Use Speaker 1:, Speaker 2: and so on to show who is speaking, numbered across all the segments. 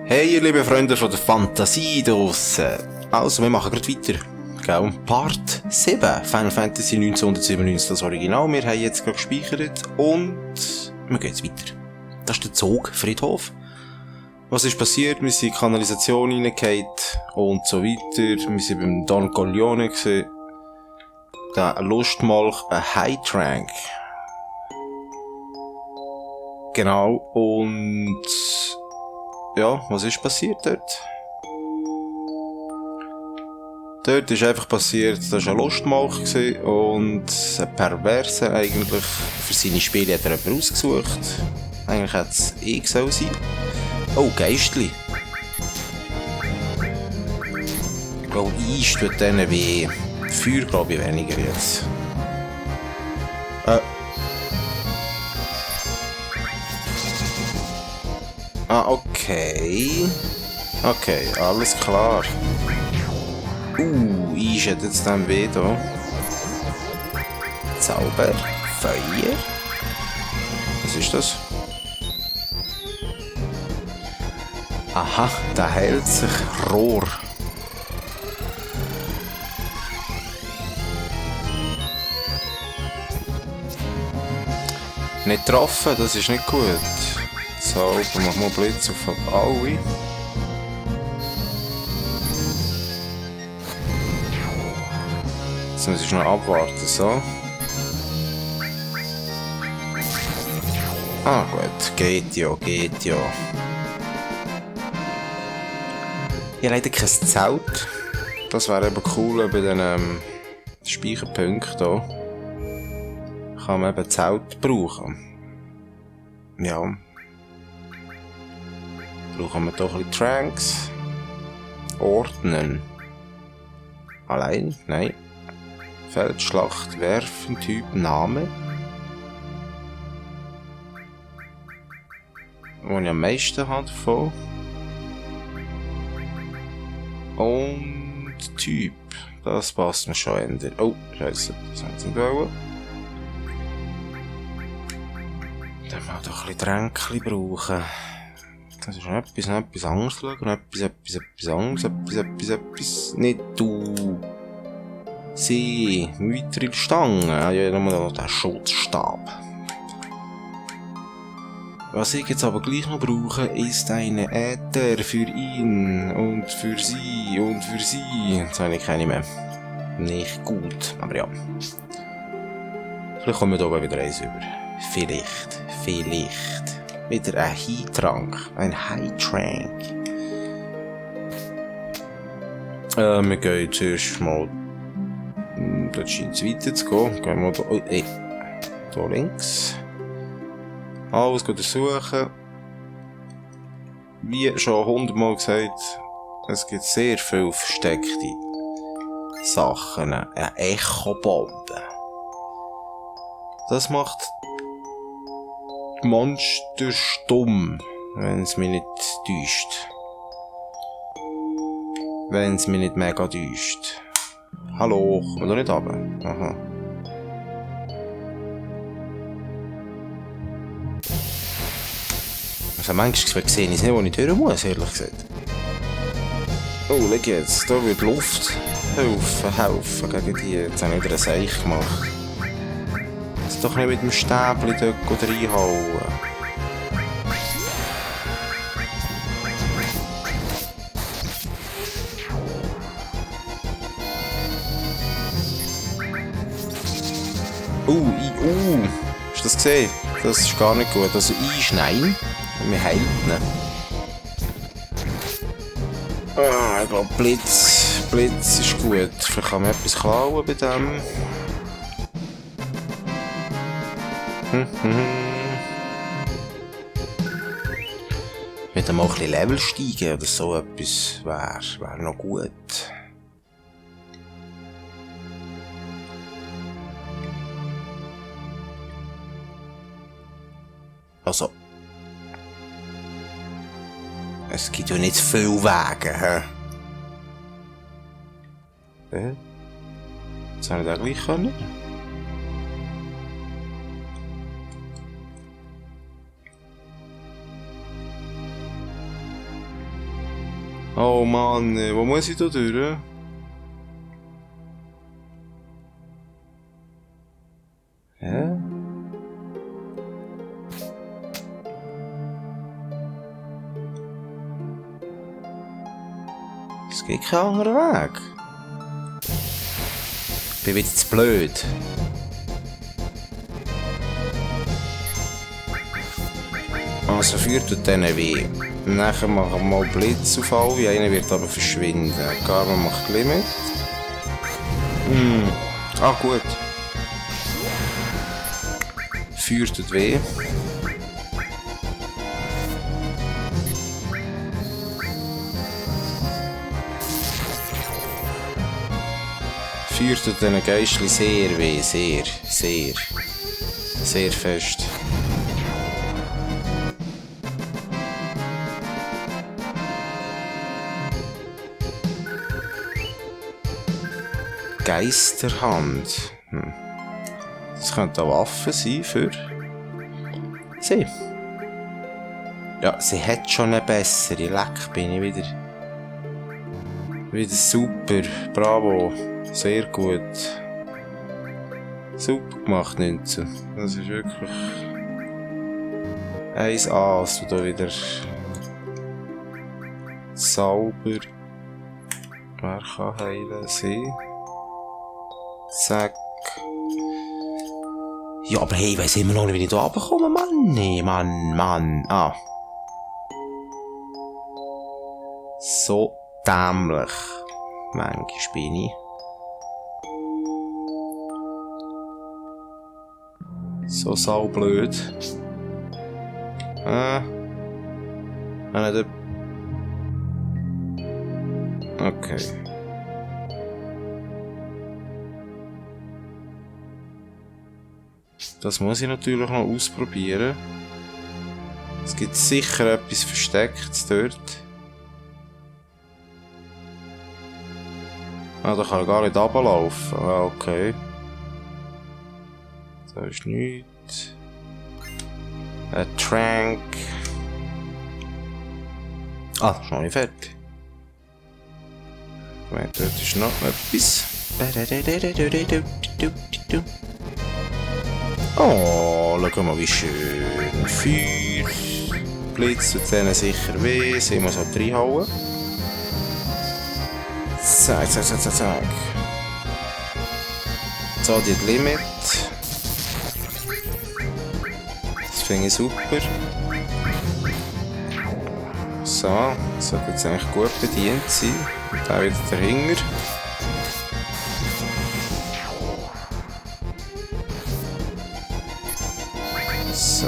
Speaker 1: Hey, ihr lieben Freunde von der Fantasie draussen. Also, wir machen gerade weiter. Gell? Part 7. Final Fantasy 1997, das Original. Wir haben jetzt gerade gespeichert und wir gehen jetzt weiter. Das ist der Zugfriedhof. Was ist passiert? Wir sind in die Kanalisation reingefallen und so weiter. Wir sind beim Don Corleone gewesen. Der Lustmolch, ein High-Trank. Genau, und ja, was ist passiert dort? Dort ist einfach passiert, das war ein Lustmolch und ein Perverser eigentlich. Für seine Spiele hat er jemanden ausgesucht. Eigentlich hätte es ich sein sollen. Oh, Geistli. Ich glaube, Eis tut denen weh. Feuer glaube ich weniger jetzt. Okay. Okay, alles klar. Eis hat jetzt dann weh da. Zauber. Feuer. Was ist das? Aha, da hält sich Rohr. Nicht getroffen, das ist nicht gut. So, dann machen wir Blitz auf alle. Jetzt muss ich noch abwarten, so. Ah gut, geht ja, geht ja. Ich habe leider kein Zelt. Das wäre eben cool bei den Speicherpunkten hier. Kann man eben Zelt brauchen. Ja. Brauchen wir doch ein bisschen Tranks. Ordnen. Allein? Nein. Feldschlacht, werfen, Typ, Name. Wo ich am meisten habe davon. Und Typ. Das passt mir schon ändern. Oh, scheiße, das haben sie nicht wollen. Dann mal doch ein bisschen Tränkchen brauchen. Das ist noch etwas anderes schauen. Etwas anderes. Etwas. Nicht du. Sie. Mithril-Stange. Ah, ja, nochmal noch den Schutzstab. Was ich jetzt aber gleich noch brauche, ist eine Äther für ihn. Und für sie. Und für sie. Jetzt habe ich keine mehr. Nicht gut. Aber ja. Vielleicht kommen wir da oben wieder eins über. Vielleicht. Wieder ein High-Trank. Ein High-Trank. Wir gehen zuerst mal. Dort scheint es weiter zu gehen. Gehen wir da. Da links. Alles untersuchen. Wie schon 100-mal gesagt, es gibt sehr viele versteckte Sachen. Eine Echobombe. Das macht die Monster stumm, wenn es mich nicht täuscht. Wenn es mich nicht mega täuscht. Hallo, komm doch nicht runter. Aha. Also manchmal sehe ich es nicht, wo ich durch muss, ehrlich gesagt. Oh, schau jetzt, da wird Luft helfen gegen die. Jetzt habe ich wieder ein Seich gemacht. Jetzt doch nicht mit dem Stäbchen dort reinhauen. Hast du das gesehen? Das ist gar nicht gut. Also einschneiden. Wir heilen ihn. Ich glaube Blitz ist gut. Vielleicht kann man etwas klauen bei dem. Mit dem auch ein bisschen Level steigen oder so etwas wäre noch gut. Also, es gibt ja nicht viele Wege, hä? Jetzt habe ich das gleich können. Oh Mann, wo muss ich da durch? Hä? Es geht kein anderer Weg. Ich bin wieder zu blöd. Also führt dort diesen Weg. Nachher machen wir mal Blitz auf alle, einer wird aber verschwinden. Garma macht Limit. Ah gut. Feuer tut weh. Feuer tut diesen Geistli sehr weh, sehr fest. Geisterhand. Das könnte eine Waffe sein für sie. Ja, sie hat schon eine bessere. Leck, bin ich wieder super. Bravo. Sehr gut. Super gemacht, 19. Das ist wirklich 1A, dass du da wieder sauber. Wer kann heilen? Sie. Zack. Ja, aber hey, ich weiss immer noch nicht, wie ich da runterkomme, Mann. Nee, Mann. Ah. So dämlich. Manchmal bin ich. So saublöd. Okay. Das muss ich natürlich noch ausprobieren. Es gibt sicher etwas Verstecktes dort. Ah, da kann ich gar nicht runterlaufen. Ah, okay. Da ist nichts. Ein Trank. Ah, das ist noch nicht fertig. Ich meine, dort ist noch etwas. Oh, schau mal, wie schön. Feuer. Blitz tut denen sicher weh. Sie muss halt reinhauen. Zack. So, die Limit. Das finde ich super. So, das sollte jetzt eigentlich gut bedient sein. Da wieder dahinter. So.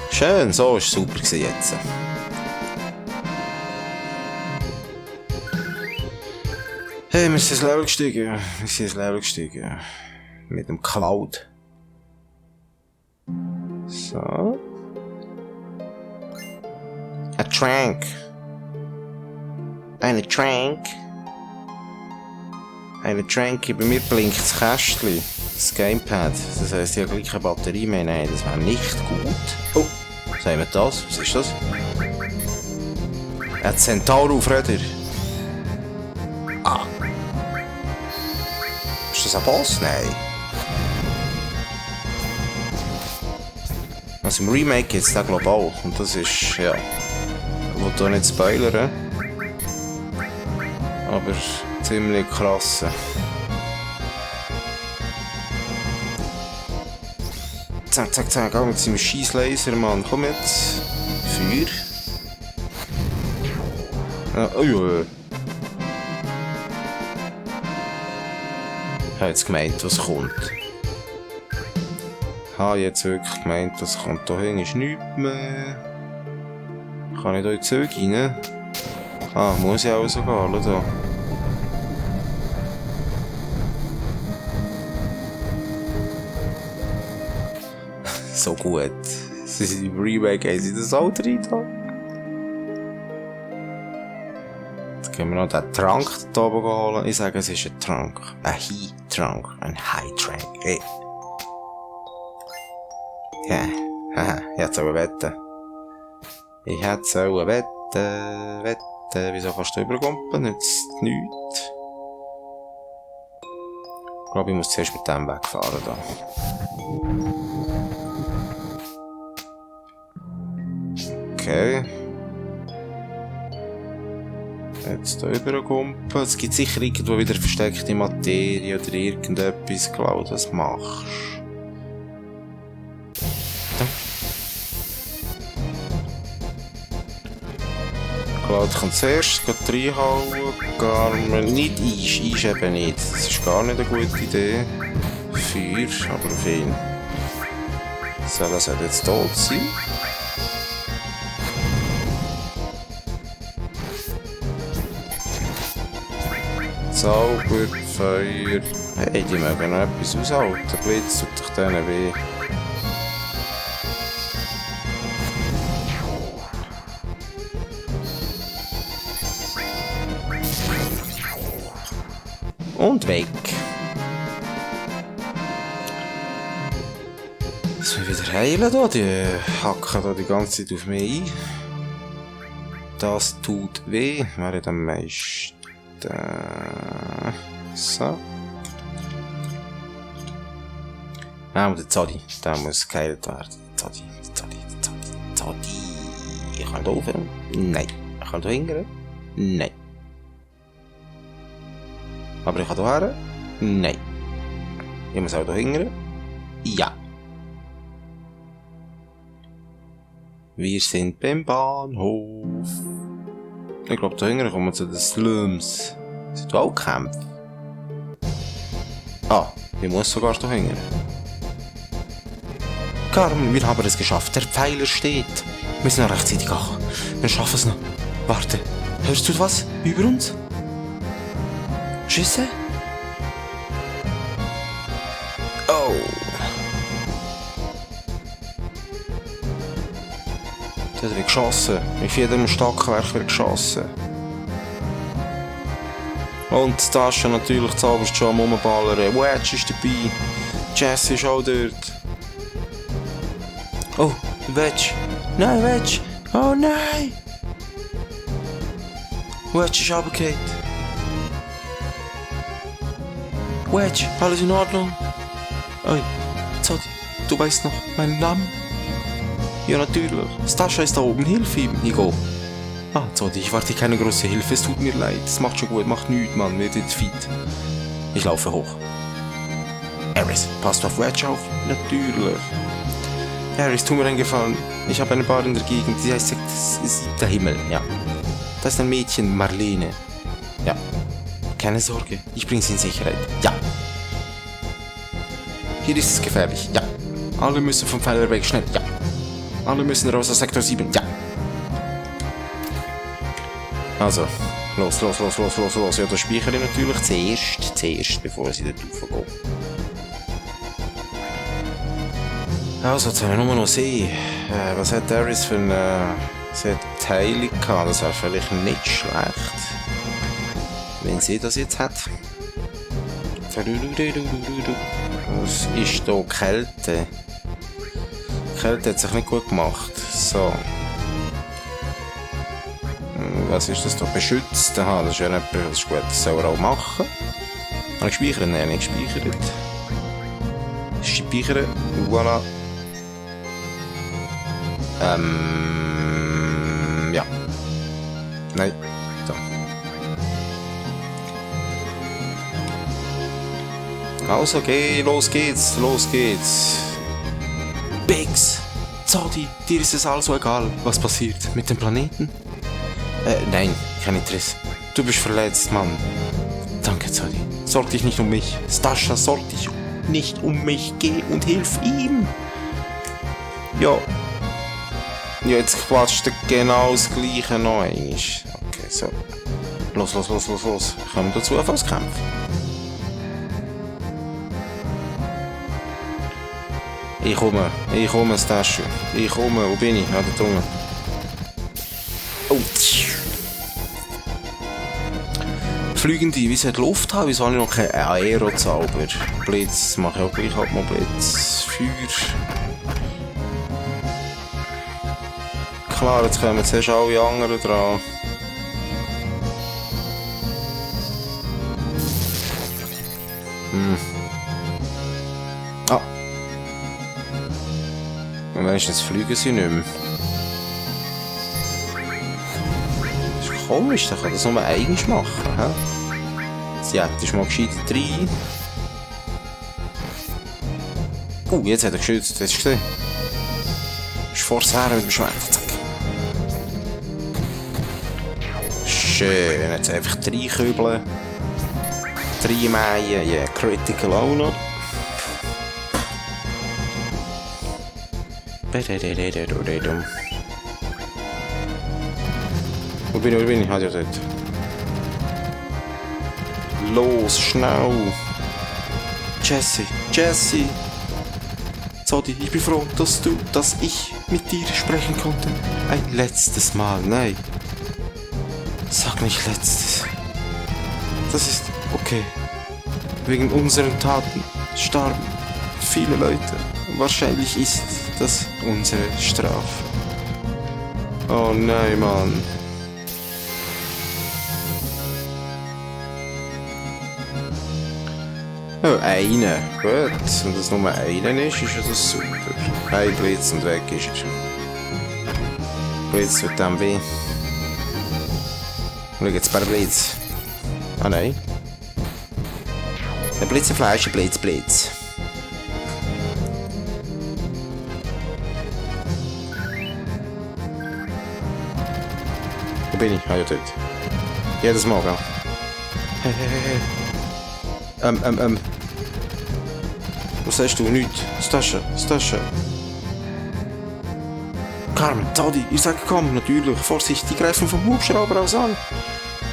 Speaker 1: Schön, so ist super gewesen jetzt. Hey, wir sind ins Level gestiegen. Mit dem Cloud. So. Ein Trank. Eine Trank. Bei mir blinkt das Kästchen. Das Gamepad. Das heisst, ich habe gleich keine Batterie mehr. Nein, das wäre nicht gut. Oh, sehen wir das? Was ist das? Ein Centaur-Aufräder. Ah. Ist das ein Boss? Nein. Also im Remake gibt es den glaube ich auch. Und das ist, ja... Ich will hier nicht spoilern. Aber ziemlich krass. Zack, auch mit seinem Scheisslaser, Mann. Komm jetzt. Feuer. Oh ja. Ich habe jetzt gemeint, was kommt. Ich habe jetzt wirklich gemeint, das kommt da hin, ist nichts mehr. Kann ich da in die Züge rein? Ah, muss ich auch so gehen, da. So gut. Sie sind im Remake, haben sie das auch drin da? Jetzt können wir noch den Trank da oben holen. Ich sage, es ist ein Trank. Ein High-Trank. Ein High-Trank. Hey. Ja, Haha, ich hätte sollen wetten. Ich hätte sollen wetten. Wieso kannst du überkumpeln? Nützt nichts. Ich glaube, ich muss zuerst mit dem wegfahren da. Okay. Jetzt hier überkumpeln. Es gibt sicher irgendwo wieder versteckte Materie oder irgendetwas, glaube ich, das machst. Ich kann zuerst reinhauen, gar nicht Eis eben nicht. Das ist gar nicht eine gute Idee. Feuer, aber auf ihn. So, das sollte jetzt tot sein. Zauber, Feuer. Hey, die mögen noch etwas aushalten. Blitz tut dich denen weh. Und weg. Das will wieder heilen da. Die hacken da die ganze Zeit auf mich ein. Das tut weh. Wer hat am meisten? So. Ah, und der Zodi. Der muss geheilt werden. Zodi. Ich kann da aufhören? Nein. Ich kann da hingern? Nein. Aber ich kann da her? Nein. Ich muss auch da hingern? Ja. Wir sind beim Bahnhof. Ich glaube, da hinten kommen wir zu den Slums. Sind du auch kämpfen? Ah, ich muss sogar da hinten. Carmen, wir haben es geschafft. Der Pfeiler steht. Wir müssen noch rechtzeitig gehen. Wir schaffen es noch. Warte, hörst du was? Über uns? Schüsse? Oh. Da wird geschossen. Auf jedem Stockwerk wird geschossen. Und da ist natürlich zauberst schon am Rumballern. Wedge ist dabei. Jesse ist auch dort. Oh, Wedge. Nein, Wedge. Oh nein. Wedge ist runtergefallen. Wedge, alles in Ordnung? Oi, Zodi, du weißt noch meinen Namen? Ja, natürlich. Stascha ist da oben, hilf ihm. Ich go. Ah, Zodi, ich warte keine große Hilfe, es tut mir leid. Es macht schon gut, macht nichts, Mann, wird jetzt fit. Ich laufe hoch. Aris, passt du auf Wedge auf? Natürlich. Aris, tu mir einen Gefallen. Ich habe eine Bar in der Gegend, die heißt der Himmel, ja. Das ist ein Mädchen, Marlene. Ja. Keine Sorge, ich bringe sie in Sicherheit. Ja. Hier ist es gefährlich. Ja. Alle müssen vom Pfeiler weg, schnell. Ja. Alle müssen raus aus Sektor 7. Ja. Also, los. Ja, da speichere ich natürlich zuerst, bevor sie dort raufgehen. Also, jetzt haben wir nur noch sehen. Was hat Aris für eine Teilung gehabt? Das wäre vielleicht nicht schlecht. Wenn sie das jetzt hat. Was ist hier Kälte? Kälte hat sich nicht gut gemacht. So. Was ist das hier? Beschützt? Aha, das ist ja nicht das ist gut. Das soll er auch machen. Habe ich gespeichert? Nein, nicht gespeichert. Speichern. Voilà. Ja. Nein. Da. Also, los geht's. Biggs! Zodi, dir ist es also egal, was passiert mit dem Planeten? Nein, kein Interesse. Du bist verletzt, Mann. Danke, Zodi. Sorg dich nicht um mich. Stascha, sorg dich nicht um mich. Geh und hilf ihm. Ja. Ja, jetzt quatscht er genau das Gleiche noch einmal. Okay, so. Los. Kommen wir dazu auf als Kampf. Ich komme, Stascha. Ich komme, wo bin ich? Ah, da unten. Oh. Fliegende, wie sie die Luft haben, wieso habe ich noch keinen Aerozauber? Blitz, mache ich auch gleich halt mal Blitz. Feuer. Klar, jetzt kommen zuerst alle anderen dran. Ah. Und meistens fliegen sie nicht mehr. Das ist komisch, da kann das nur eigens machen. He? Sie hätte mal gescheit rein. Jetzt hat er geschützt, hast du gesehen? Ist vor's her mit dem Schwert. Zack. Schön, jetzt einfach 3 Kübeln. 3 Mähen, ja, Critical auch noch. Wo bin ich? Ja, dort. Los, schnell! Jesse! Zodi, ich bin froh, dass ich mit dir sprechen konnte. Ein letztes Mal, nein. Sag nicht letztes. Das ist okay. Wegen unseren Taten starben viele Leute. Wahrscheinlich ist das unsere Strafe. Oh nein, Mann. Oh, eine. Gut. Wenn das nur einer ist, ist das super. Ein Blitz und weg ist er. Blitz tut dem weh. Schau jetzt bei der Blitz. Ah nein. Ein Blitzenfleisch, ein Blitz. Wo bin ich? Ah ja, dort. Jedes Mal, gell? Hey. Was sagst du? Nichts. Stasche. Carmen, Zodi, ihr seid gekommen, natürlich. Vorsicht, die greifen vom Hubschrauber aus an.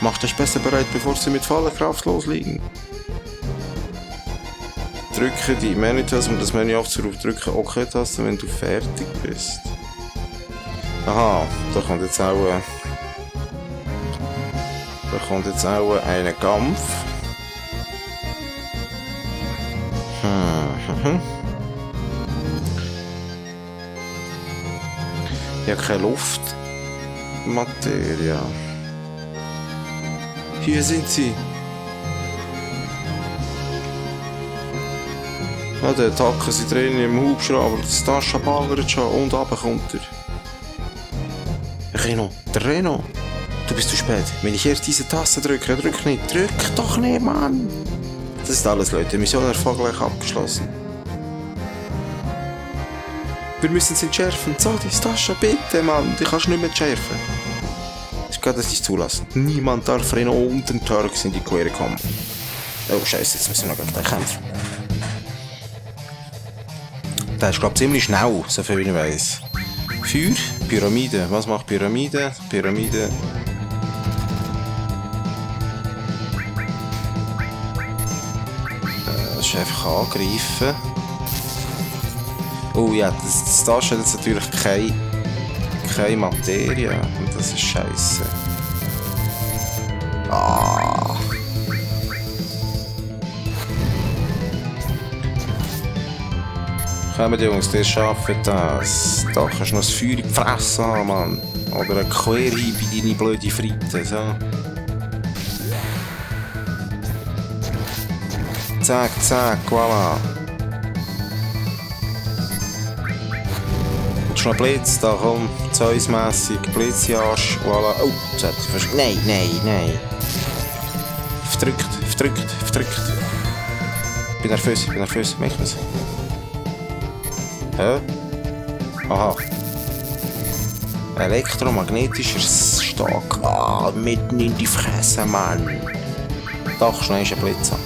Speaker 1: Macht euch besser bereit, bevor sie mit voller Kraft losliegen. Drücke die Menü-Taste, um das Menü aufzurufen. Drücke OK-Taste, wenn du fertig bist. Aha, da kommt jetzt auch ein Kampf. Ich habe keine Luftmaterie. Hier sind sie. Ja, die Attacken sind drin im Hubschrauber. Das Tasche ballert schon und runter kommt er. Reno. Du bist zu spät. Wenn ich erst diese Taste drücke, drück nicht. Drück doch nicht, Mann. Das ist alles, Leute. Mission erfolgreich abgeschlossen. Wir müssen sie entschärfen. Zodi, Stascha, bitte, Mann. Die kannst du nicht mehr entschärfen. Ich kann das nicht zulassen. Niemand darf Reno und den Turks in die Quere kommen. Oh, scheiße, jetzt müssen wir noch gegen den kämpfen. Der ist, glaube ich, ziemlich schnell, so viel wie ich weiss. Feuer, Pyramide. Was macht Pyramide? Pyramide. Das ist einfach angreifen. Oh ja, das hat jetzt natürlich keine Materie. Und das ist scheiße. Ah. Kommt Jungs, ihr schafft das. Da kannst du noch das Feuer in die Fresse haben, Mann. Oder eine Querhieb in deine blöde Fritte. So. Zack, voilà. Willst du noch Blitz? Da komm, Zeusmässig, Blitzjasch, voilà. Oh, das hat ich fast... Nein. Verdrückt. Ich bin nervös, merkst du das? Hä? Aha. Elektromagnetischer Stock. Ah, mitten in die Fresse, Mann. Doch, schnell ist ein Blitz an.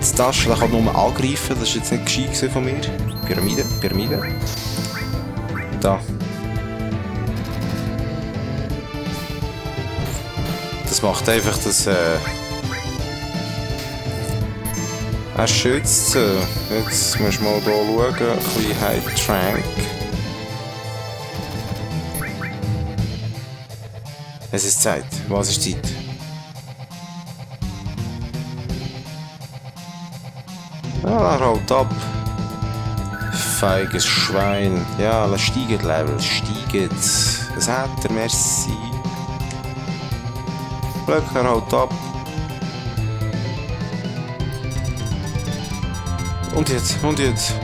Speaker 1: Das Tasche kann nur angreifen, das war jetzt nicht gescheit von mir. Pyramide. Da. Das macht einfach das, er schützt sie. Jetzt musst du mal hier schauen, ein bisschen High Trank. Es ist Zeit. Was ist Zeit? Ja, er haut ab. feiges Schwein. Ja, lass steigen, Level, steigen. Was hat er, merci. Blöcker, haut ab. Und jetzt.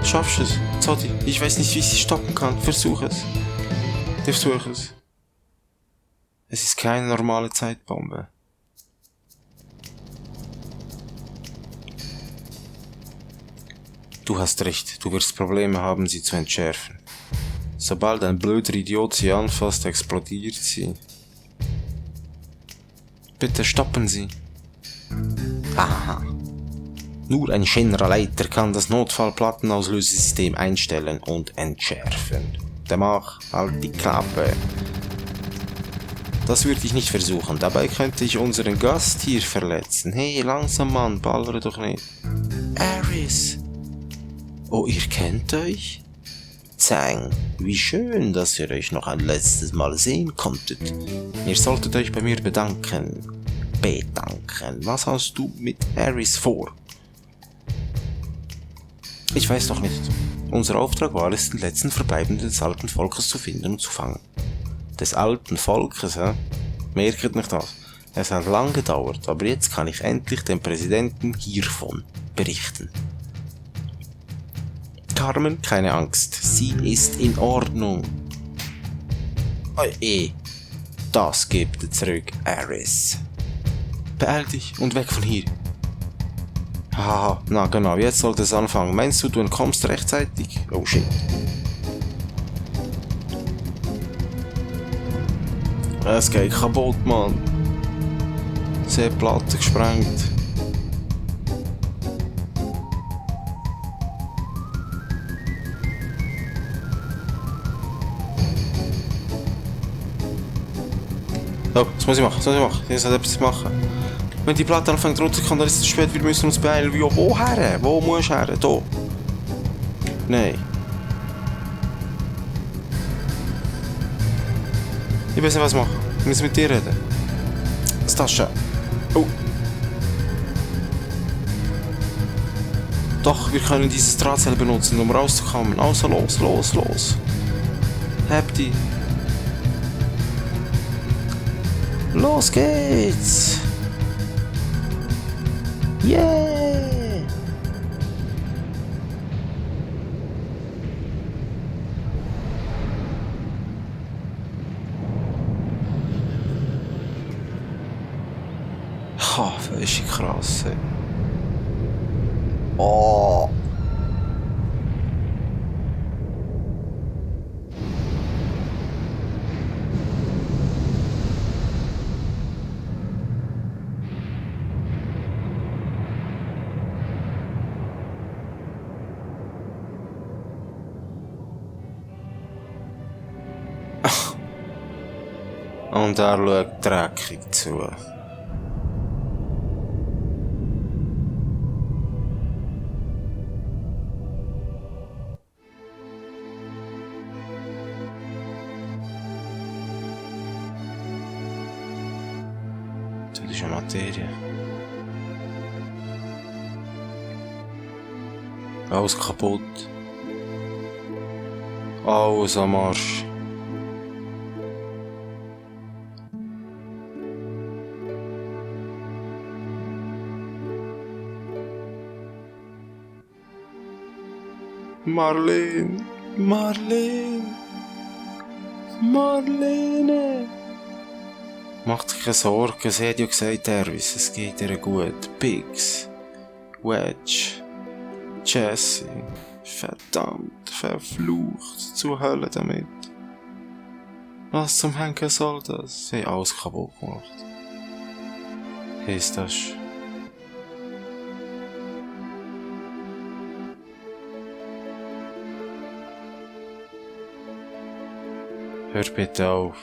Speaker 1: Schaffst du es? Zodi, ich weiß nicht, wie ich sie stoppen kann. Versuch es. Versuch es. Es ist keine normale Zeitbombe. Du hast recht, du wirst Probleme haben, sie zu entschärfen. Sobald ein blöder Idiot sie anfasst, explodiert sie. Bitte stoppen Sie. Aha. Nur ein Generaleiter kann das Notfallplattenauslösesystem einstellen und entschärfen. Der mach halt die Klappe. Das würde ich nicht versuchen, dabei könnte ich unseren Gast hier verletzen. Hey, langsam Mann, ballere doch nicht. Aris! Oh, ihr kennt euch? Zang, wie schön, dass ihr euch noch ein letztes Mal sehen konntet. Ihr solltet euch bei mir bedanken. Was hast du mit Aris vor? Ich weiß noch nicht. Unser Auftrag war es, den letzten Verbleibenden des alten Volkes zu finden und zu fangen. Des alten Volkes, hä? Merkt nicht das. Es hat lang gedauert, aber jetzt kann ich endlich dem Präsidenten hiervon berichten. Carmen, keine Angst. Sie ist in Ordnung. Das gibt ihr zurück, Aris. Beeil dich und weg von hier. Haha, na genau, jetzt sollte es anfangen. Meinst du entkommst rechtzeitig? Oh shit. Es geht kaputt, Mann. Sehr Platte gesprengt. Oh, das muss ich machen. Ich soll etwas machen. Wenn die Platte anfängt runterzukommen, dann ist es zu spät. Wir müssen uns beeilen. Woher? Wo musst du her? Da. Nein. Ich weiß nicht, was ich mache. Wir müssen mit dir reden. Das Tasche. Oh. Doch, wir können dieses Drahtseil benutzen, um rauszukommen. Also los. Hab die. Los geht's! Yeah! Ha, das ist krass. Oh! Und er schaut dreckig zu. Das ist eine Materie. Alles kaputt. Alles am Arsch. Marlene! Macht sich keine Sorgen, sie hat ja gesagt, Erwis, es geht ihr gut. Pigs, Wedge, Jesse, verdammt, verflucht, zur Hölle damit. Was zum Henker soll das? Sie haben alles kaputt gemacht. Ist das? Hör bitte auf.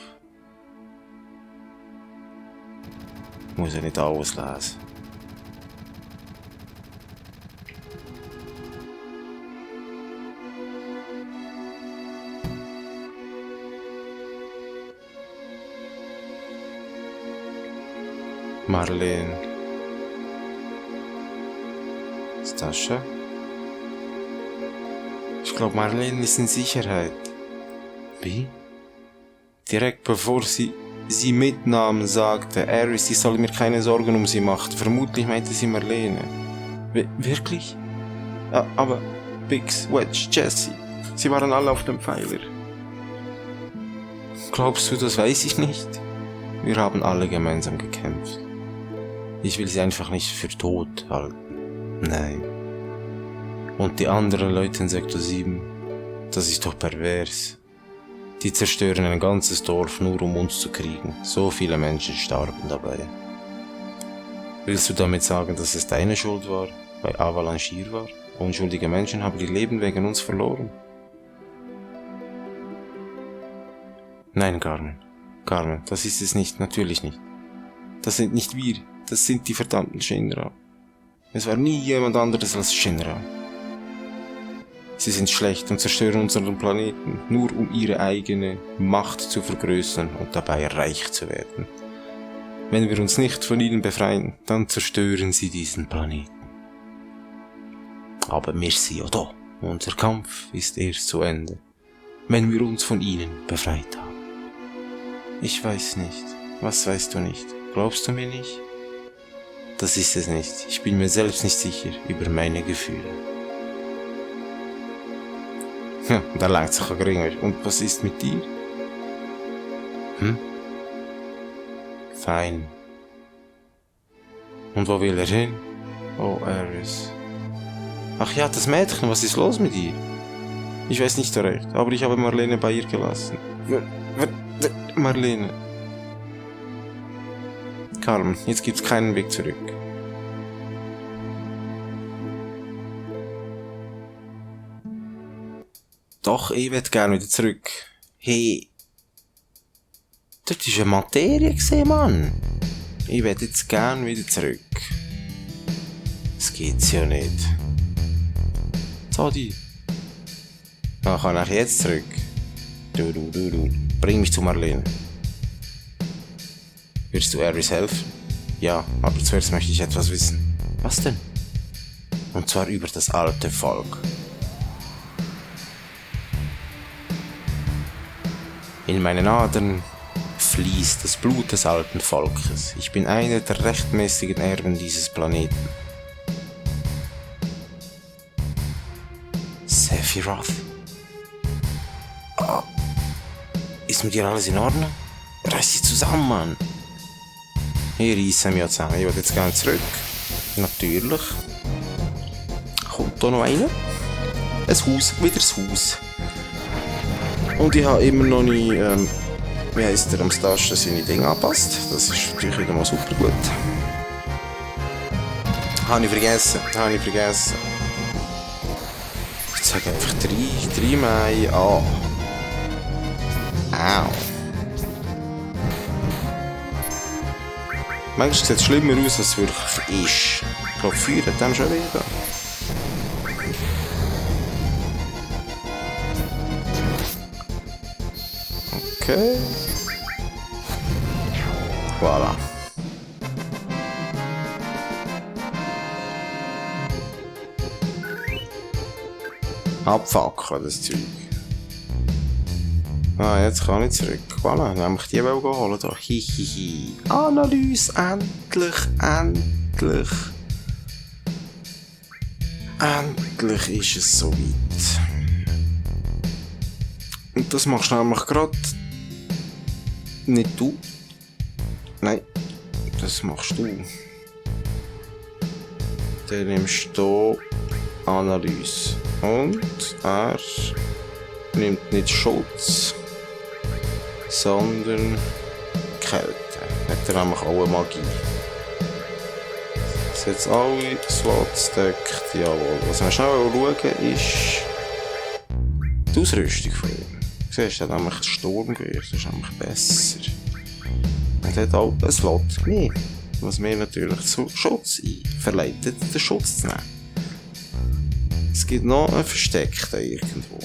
Speaker 1: Ich muss ja nicht alles lesen. Marlene. Ist das schon? Ich glaube, Marlene ist in Sicherheit. Wie? Direkt bevor sie mitnahm, sagte Aris, sie soll mir keine Sorgen um sie machen. Vermutlich meinte sie Marlene. Wirklich? Aber Biggs, Wedge, Jesse, sie waren alle auf dem Pfeiler. Glaubst du, das weiß ich nicht? Wir haben alle gemeinsam gekämpft. Ich will sie einfach nicht für tot halten. Nein. Und die anderen Leute in Sektor 7, das ist doch pervers. Die zerstören ein ganzes Dorf nur um uns zu kriegen. So viele Menschen starben dabei. Willst du damit sagen, dass es deine Schuld war, weil Avalanche hier war? Unschuldige Menschen haben ihr Leben wegen uns verloren. Nein, Carmen. Carmen, das ist es nicht, natürlich nicht. Das sind nicht wir, das sind die verdammten Shinra. Es war nie jemand anderes als Shinra. Sie sind schlecht und zerstören unseren Planeten, nur um ihre eigene Macht zu vergrößern und dabei reich zu werden. Wenn wir uns nicht von ihnen befreien, dann zerstören sie diesen Planeten. Aber wir sind ja da. Unser Kampf ist erst zu Ende, wenn wir uns von ihnen befreit haben. Ich weiß nicht. Was weißt du nicht? Glaubst du mir nicht? Das ist es nicht. Ich bin mir selbst nicht sicher über meine Gefühle. Da langt sich ein geringer. Und was ist mit dir? Fein. Und wo will er hin? Oh, Aris. Ach ja, das Mädchen, was ist los mit ihr? Ich weiß nicht so recht, aber ich habe Marlene bei ihr gelassen. Marlene. Carmen, jetzt gibt's keinen Weg zurück. Doch, ich will gerne wieder zurück. Hey. Dort ist eine Materie gesehen, Mann. Ich will jetzt gerne wieder zurück. Das geht's ja nicht. Zadi. Dann kann ich jetzt zurück. Du. Bring mich zu Marlene. Willst du Aris helfen? Ja, aber zuerst möchte ich etwas wissen. Was denn? Und zwar über das alte Volk. In meinen Adern fließt das Blut des alten Volkes. Ich bin einer der rechtmäßigen Erben dieses Planeten. Sephiroth? Oh. Ist mit dir alles in Ordnung? Reiß dich zusammen, Mann. Ich reisse mich zusammen. Ich will jetzt gerne zurück. Natürlich. Kommt da noch einer? Ein Haus. Wieder das Haus. Und ich habe immer noch nie, wie heisst der, am Staschen seine Dinge angepasst. Das ist natürlich wieder mal super gut. Habe ich vergessen. Ich sage einfach 3 Mai an. Au. Manchmal sieht es schlimmer aus, als es wirklich ist. Ich glaube, Feuer hat dem schon wieder. Okay. Voilà. Abfackeln, das Zeug. Ah, jetzt kann ich zurück. Voilà, nämlich die wollen holen. Da. Hihihi. Analyse, endlich. Endlich ist es soweit. Und das machst du nämlich gerade nicht du. Nein, das machst du. Dann nimmst du Analyse. Und er nimmt nicht Schutz, sondern Kälte. Hat er nämlich auch eine Magie. Das jetzt alle Slots deckt, jawohl. Was wir schnell schauen ist die Ausrüstung von ihm. Du siehst, er hat nämlich ein Sturmgewehr, das ist nämlich besser. Und er hat auch einen Slot mehr, was mir natürlich zu Schutz verleitet, den Schutz zu nehmen. Es gibt noch einen Versteckten irgendwo.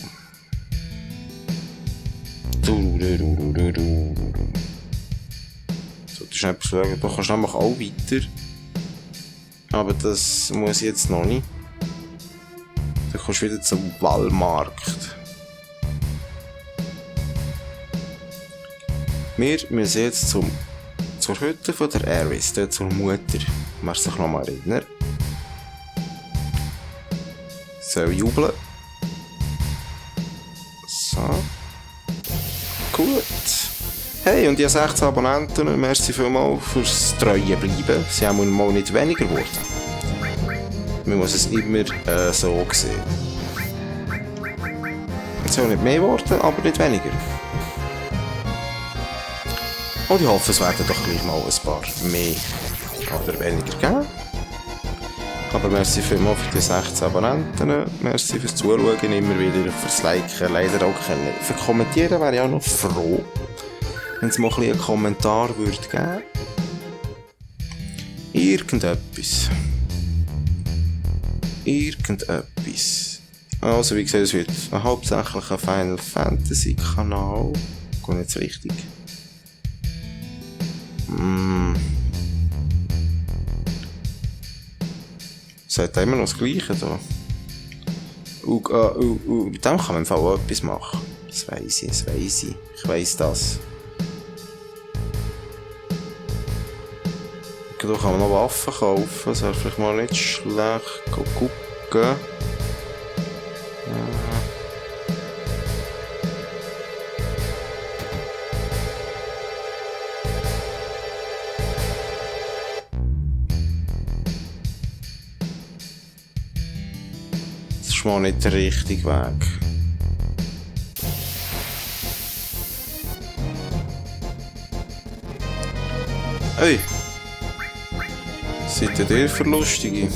Speaker 1: So, das ist etwas schauen. Da kannst du nämlich auch weiter. Aber das muss ich jetzt noch nicht. Da kommst du wieder zum Wallmarkt. Wir müssen jetzt zur Hütte von der Aeris, dort zur Mutter. Wer sich noch mal erinnert. Soll jubeln. So. Gut. Hey, und ihr 16 Abonnenten, merci vielmals fürs Treue bleiben. Sie haben mal nicht weniger geworden. Man muss es immer so sehen. Es soll nicht mehr geworden, aber nicht weniger. Und ich hoffe, es werden doch gleich mal ein paar mehr oder weniger geben. Aber merci vielmals für die 16 Abonnenten. Merci fürs Zuschauen, immer wieder fürs Liken. Leider auch für Kommentieren wäre ich auch noch froh, wenn es mal ein bisschen einen Kommentar würde geben. Irgendetwas. Also wie gesagt, es wird hauptsächlich ein Final Fantasy Kanal. Geht jetzt richtig. Sagt immer noch das Gleiche da. Mit dem kann man im Fall auch etwas machen. Das weiss ich. Ich weiss das. Da kann man noch Waffen kaufen. Das wäre vielleicht mal nicht schlecht. Gucken. Das ist mal nicht der richtige Weg. Hey! Seid ihr Verlustige?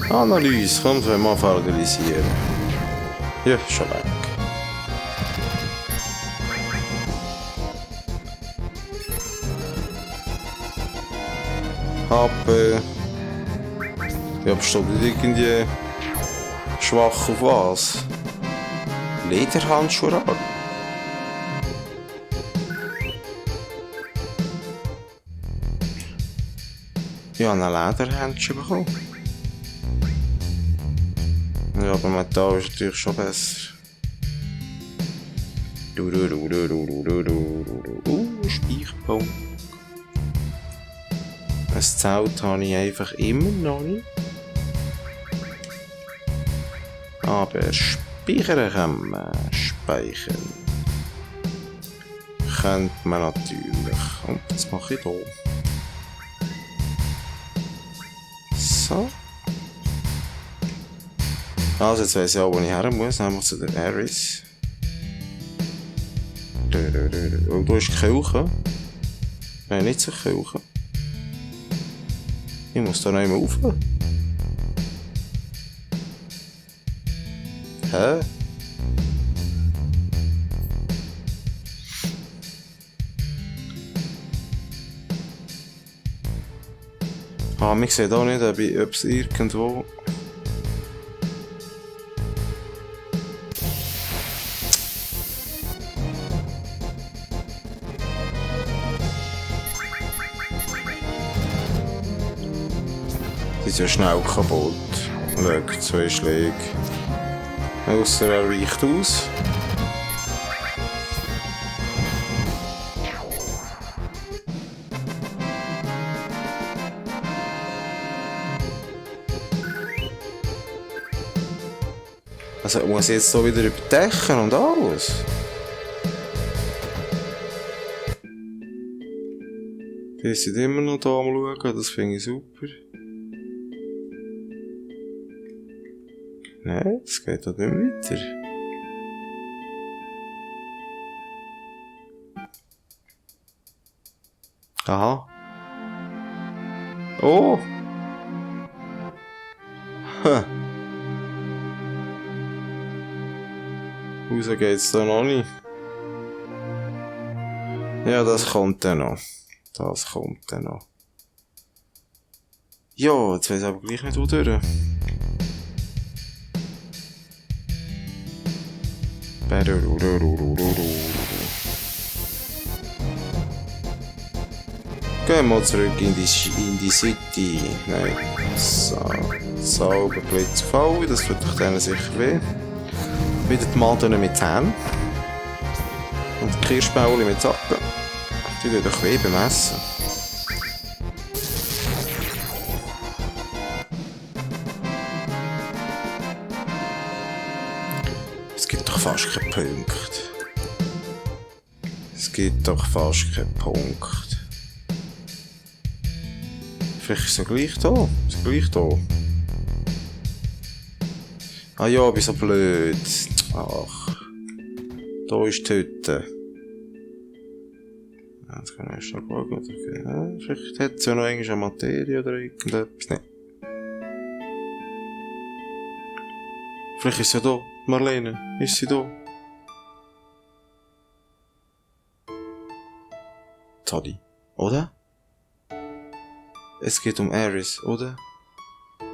Speaker 1: Analyse, kommt wir mal analysieren. Ja, schon weg. Ja, besteht nicht irgendwie schwach auf was? Lederhandschuhe an. Ich habe einen Lederhandschuh bekommen. Ja, aber Metall ist natürlich schon besser. Speicherpunkt. Ein Zelt habe ich einfach immer noch nicht. Aber speichern kann man. Speichern. Könnte man natürlich. Und das mache ich hier. So. Also jetzt weiss ich auch, wo ich her muss, nämlich zu der Aeris. Oh, da ist die Kirche. Nein, nicht zur Kirche. Ich muss da noch einmal rauf. Hä? Ah, wir sehen auch nicht, ob es irgendwo... Die ist ja schnell kaputt. Schau, 2 Schläge. Ausser er weicht aus. Also muss ich jetzt so wieder überdecken und alles? Die sind immer noch da am Schauen, das finde ich super. Nein, das geht doch nicht weiter. Aha. Oh! Ha! Raus geht's da noch nicht. Ja, das kommt dann noch. Ja, jetzt weiss ich aber gleich nicht, wo durch. Gehen wir zurück in die City. Nein. So. Zauberblitz V, das tut doch denen sicher weh. Wieder die Maden mit Zähnen. Und die Kirschbauli mit Zacken. Die tun doch weh beim Essen. Es gibt doch fast keinen Punkt. Es gibt doch fast keinen Punkt. Vielleicht ist es ja gleich da. Ist es gleich da? Ah ja, ich bin so blöd. Ach. Da ist die Hütte. Ja, jetzt kann ich schnell schauen. Okay. Ja, vielleicht hat es ja noch irgendeine Materie oder irgendetwas. Nein. Vielleicht ist sie ja da. Marlene, ist sie da? Toddy, oder? Es geht um Ares, oder?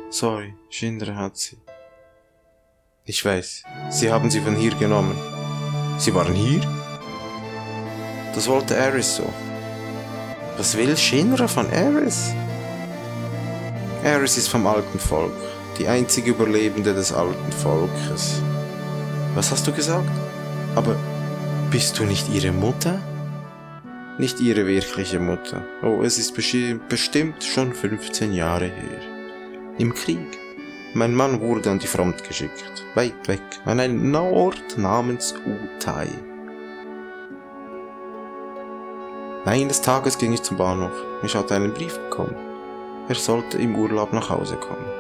Speaker 1: Sorry, Shinra hat sie. Ich weiß, sie haben sie von hier genommen. Sie waren hier? Das wollte Ares so. Was will Shinra von Ares? Ares ist vom alten Volk, die einzige Überlebende des alten Volkes. Was hast du gesagt? Aber bist du nicht ihre Mutter? Nicht ihre wirkliche Mutter. Oh, es ist bestimmt schon 15 Jahre her. Im Krieg. Mein Mann wurde an die Front geschickt. Weit weg. An einen Ort namens Utai. Eines Tages ging ich zum Bahnhof. Ich hatte einen Brief bekommen. Er sollte im Urlaub nach Hause kommen.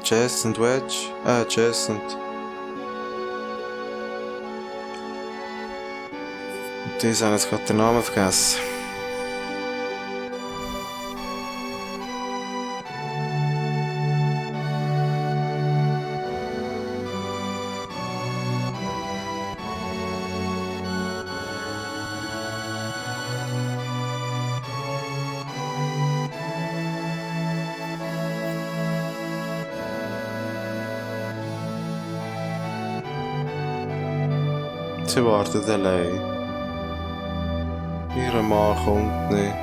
Speaker 1: Jazz und Wedge? Jazz und... Die haben jetzt gerade den Namen vergessen. Sie wartet allein. Ihre Mann kommt nicht.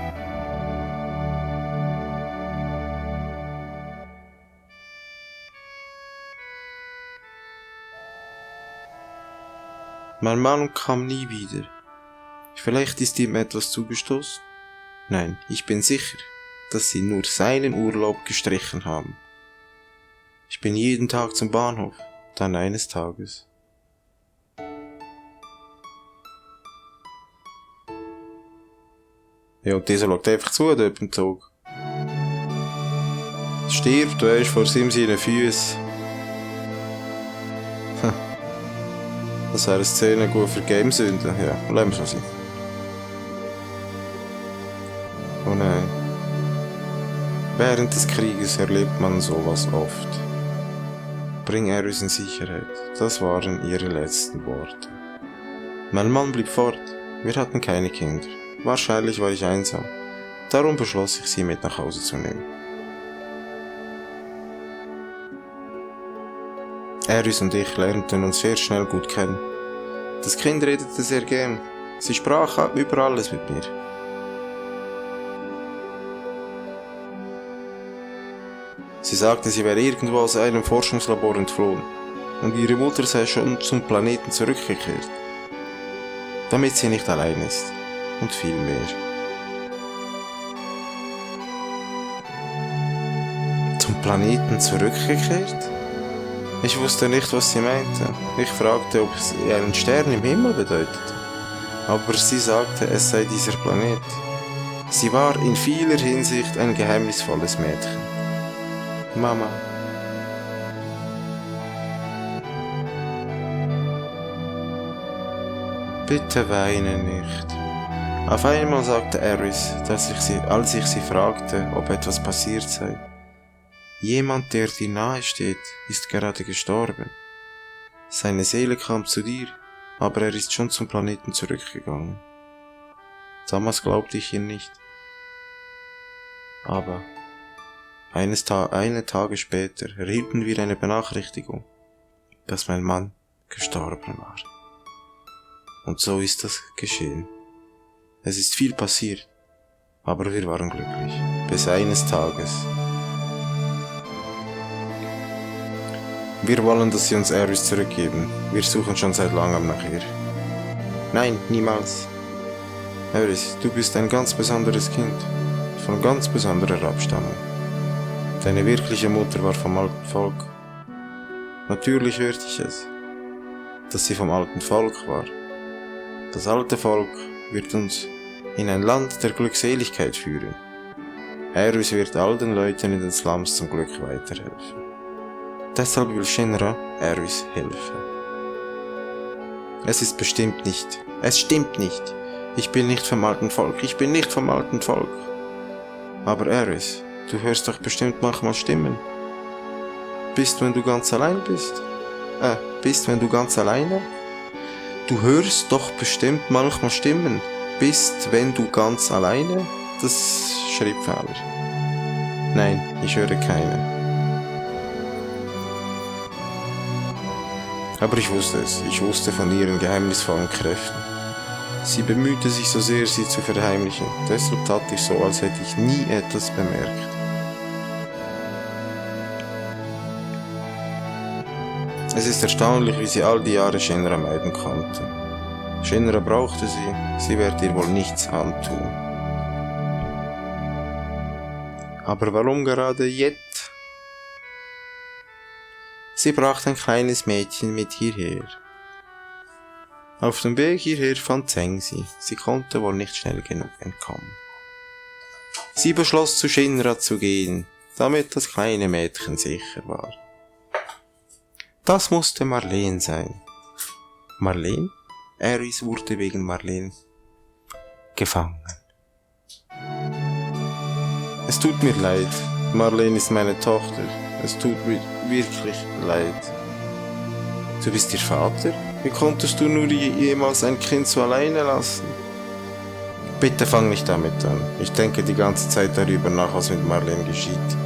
Speaker 1: Mein Mann kam nie wieder. Vielleicht ist ihm etwas zugestoßen? Nein, ich bin sicher, dass sie nur seinen Urlaub gestrichen haben. Ich bin jeden Tag zum Bahnhof, dann eines Tages. Ja, und dieser schaut einfach zu, dort im Zug. Stirbt, weisst, vor ihm seinen Füßen. Das wäre eine Szene gut für Gamesünden. Ja, lassen wir es sein. Oh nein. Während des Krieges erlebt man sowas oft. Bring Ares in Sicherheit. Das waren ihre letzten Worte. Mein Mann blieb fort. Wir hatten keine Kinder. Wahrscheinlich war ich einsam. Darum beschloss ich, sie mit nach Hause zu nehmen. Ares und ich lernten uns sehr schnell gut kennen. Das Kind redete sehr gern. Sie sprach über alles mit mir. Sie sagte, sie wäre irgendwo aus einem Forschungslabor entflohen und ihre Mutter sei schon zum Planeten zurückgekehrt, damit sie nicht allein ist. Und viel mehr. Zum Planeten zurückgekehrt? Ich wusste nicht, was sie meinte. Ich fragte, ob es einen Stern im Himmel bedeutete. Aber sie sagte, es sei dieser Planet. Sie war in vieler Hinsicht ein geheimnisvolles Mädchen. Mama. Bitte weine nicht. Auf einmal sagte Ares, als ich sie fragte, ob etwas passiert sei. Jemand, der dir nahe steht, ist gerade gestorben. Seine Seele kam zu dir, aber er ist schon zum Planeten zurückgegangen. Damals glaubte ich ihn nicht. Aber einige Tage später erhielten wir eine Benachrichtigung, dass mein Mann gestorben war. Und so ist das geschehen. Es ist viel passiert, aber wir waren glücklich. Bis eines Tages. Wir wollen, dass sie uns Aerys zurückgeben. Wir suchen schon seit langem nach ihr. Nein, niemals. Aerys, du bist ein ganz besonderes Kind. Von ganz besonderer Abstammung. Deine wirkliche Mutter war vom alten Volk. Natürlich hörte ich es, dass sie vom alten Volk war. Das alte Volk wird uns in ein Land der Glückseligkeit führen. Aerys wird all den Leuten in den Slums zum Glück weiterhelfen. Deshalb will Shinra Aerys helfen. Es ist bestimmt nicht. Es stimmt nicht. Ich bin nicht vom alten Volk. Ich bin nicht vom alten Volk. Aber Aerys, du hörst doch bestimmt manchmal Stimmen. Bist, wenn du ganz allein bist? Wenn du ganz alleine? Du hörst doch bestimmt manchmal Stimmen. Bist, wenn du ganz alleine? Das Schreibfehler. Nein, ich höre keine. Aber ich wusste es. Ich wusste von ihren geheimnisvollen Kräften. Sie bemühte sich so sehr, sie zu verheimlichen. Deshalb tat ich so, als hätte ich nie etwas bemerkt. Es ist erstaunlich, wie sie all die Jahre Shinra meiden konnte. Shinra brauchte sie wird ihr wohl nichts antun. Aber warum gerade jetzt? Sie brachte ein kleines Mädchen mit hierher. Auf dem Weg hierher fand Zheng sie. Sie konnte wohl nicht schnell genug entkommen. Sie beschloss, zu Shinra zu gehen, damit das kleine Mädchen sicher war. Das musste Marlene sein. Marlene? Aerys wurde wegen Marlene gefangen. Es tut mir leid. Marlene ist meine Tochter. Es tut mir wirklich leid. Du bist ihr Vater? Wie konntest du nur jemals ein Kind so alleine lassen? Bitte fang nicht damit an. Ich denke die ganze Zeit darüber nach, was mit Marlene geschieht.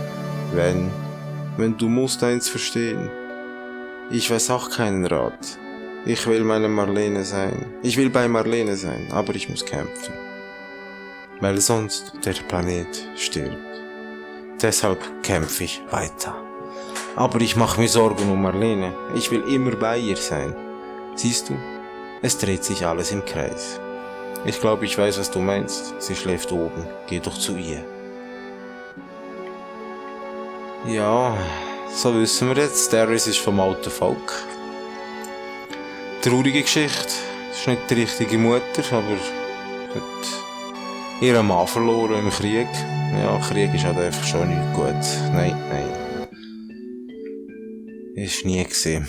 Speaker 1: Wenn du musst eins verstehen. Ich weiß auch keinen Rat. Ich will meine Marlene sein. Ich will bei Marlene sein, aber ich muss kämpfen. Weil sonst der Planet stirbt. Deshalb kämpfe ich weiter. Aber ich mache mir Sorgen um Marlene. Ich will immer bei ihr sein. Siehst du? Es dreht sich alles im Kreis. Ich glaube, ich weiß, was du meinst. Sie schläft oben. Geh doch zu ihr. Ja, so wissen wir jetzt. Aerys ist vom alten Volk. Traurige Geschichte. Ist nicht die richtige Mutter, aber hat ihren Mann verloren im Krieg. Ja, Krieg ist halt einfach schon nicht gut. Nein. Ist nie gesehen.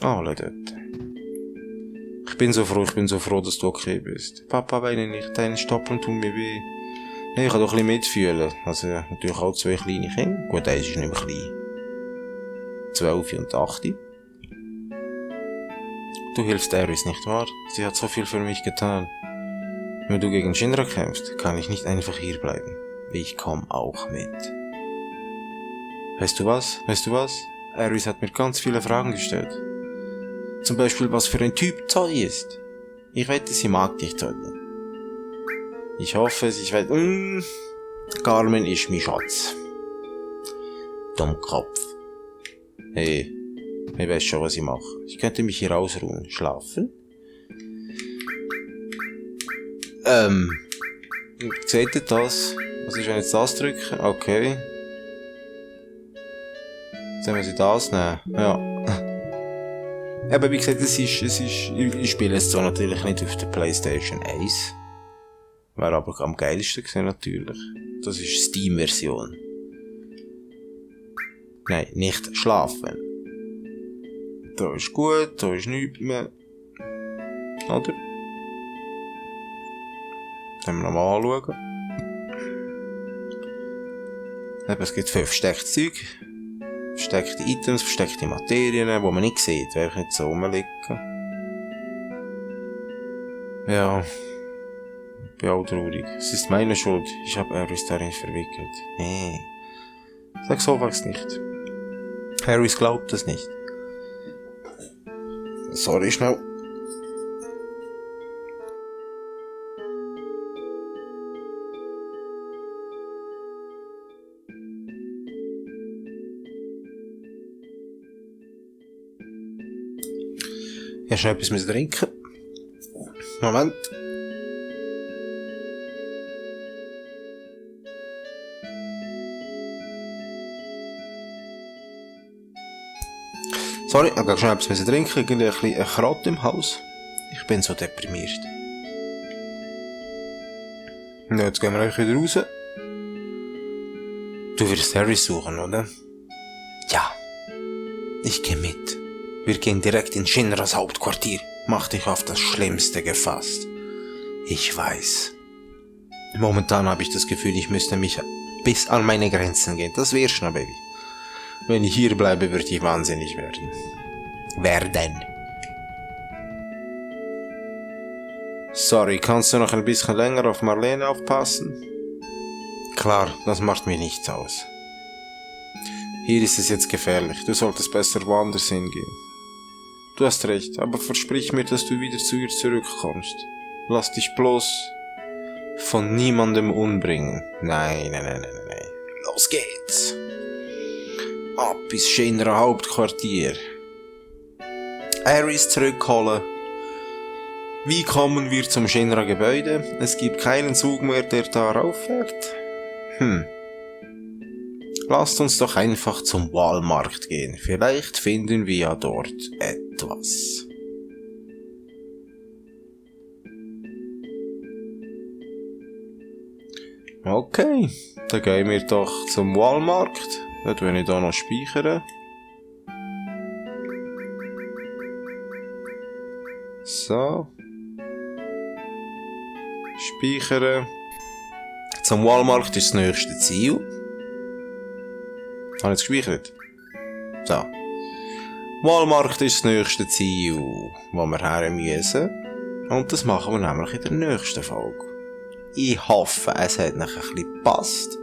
Speaker 1: Alle dort. Ich bin so froh, dass du okay bist. Papa, weine nicht, deine Stoppeln tun mir weh. Ich kann doch ein bisschen mitfühlen. Also, natürlich auch 2 kleine Kinder. Gut, eins ist nicht mehr klein. 12 und 8. Du hilfst Aerys, nicht wahr? Sie hat so viel für mich getan. Wenn du gegen Shinra kämpfst, kann ich nicht einfach hier bleiben. Ich komm auch mit. Weißt du was? Aerys hat mir ganz viele Fragen gestellt. Zum Beispiel, was für ein Typ Zoe ist. Ich wette, sie mag dich, Zoe. Ich hoffe es, ich weiß... Carmen ist mein Schatz. Dummkopf. Hey, ich weiß schon, was ich mache. Ich könnte mich hier ausruhen. Schlafen? Seht ihr das? Was ist, wenn ich jetzt das drücke? Okay. Sollen wir sie das nehmen? Ja. Aber wie gesagt, ich spiele es zwar natürlich nicht auf der PlayStation 1. Wäre aber am geilsten gewesen, natürlich. Das ist Steam-Version. Nein, nicht schlafen. Da ist gut, da ist nichts mehr. Oder? Können wir nochmal anschauen. Eben, es gibt 5 versteckte Zeug. Versteckte Items, versteckte Materien, die man nicht sieht, weil ich nicht so rumliegen. Ja. Ich bin auch traurig. Es ist meine Schuld. Ich habe Aerys darin verwickelt. Nee. Sag sowas nicht. Aerys glaubt es nicht. Sorry, schnell. Hast du noch etwas trinken? Moment. Sorry, ich habe schon etwas trinken, irgendwie ein bisschen Kraut im Haus. Ich bin so deprimiert. Und jetzt gehen wir euch wieder raus. Du wirst Harry suchen, oder? Ja. Ich gehe mit. Wir gehen direkt in Shinras Hauptquartier. Mach dich auf das Schlimmste gefasst. Ich weiß. Momentan habe ich das Gefühl, ich müsste mich bis an meine Grenzen gehen. Das wär's schon, Baby. Wenn ich hier bleibe, würde ich wahnsinnig werden. Sorry, kannst du noch ein bisschen länger auf Marlene aufpassen? Klar, das macht mir nichts aus. Hier ist es jetzt gefährlich. Du solltest besser woanders hingehen. Du hast recht, aber versprich mir, dass du wieder zu ihr zurückkommst. Lass dich bloß von niemandem umbringen. Nein. Los geht's. Ab ins Shinra Hauptquartier. Harrys zurückholen. Wie kommen wir zum Shinra Gebäude? Es gibt keinen Zug mehr, der darauf fährt. Lasst uns doch einfach zum Walmarkt gehen. Vielleicht finden wir ja dort etwas. Okay, dann gehen wir doch zum Walmarkt. Dort will ich da noch speichern. So. Speichern. Zum Walmarkt ist das nächste Ziel. Habe ich es gespeichert? So. Walmarkt ist das nächste Ziel, wo wir her müssen. Und das machen wir nämlich in der nächsten Folge. Ich hoffe, es hat noch ein bisschen gepasst.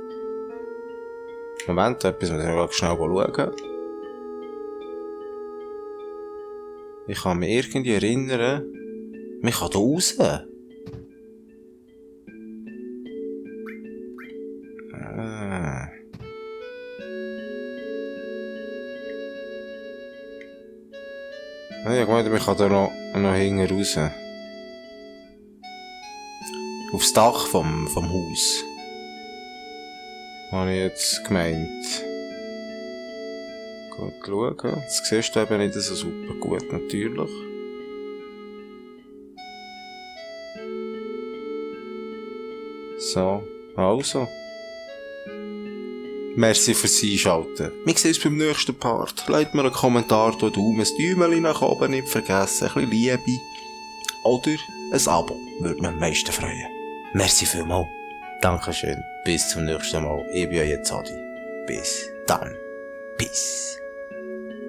Speaker 1: Moment, etwas muss ich schnell schauen. Ich kann mich irgendwie erinnern, mich kann da raus. Ich meine, ich kann da noch hinten raus. Aufs Dach vom Haus. Habe ich jetzt gemeint. Gut schauen. Das siehst du eben nicht so super gut, natürlich. So, also. Merci fürs Einschalten. Wir sehen uns beim nächsten Part. Lasst mir einen Kommentar da, Daumen, ein Däumchen nach oben nicht vergessen, ein bisschen Liebe. Oder ein Abo, würde mich am meisten freuen. Merci vielmals. Dankeschön. Bis zum nächsten Mal. Ich bin euer Zadi. Bis dann. Peace.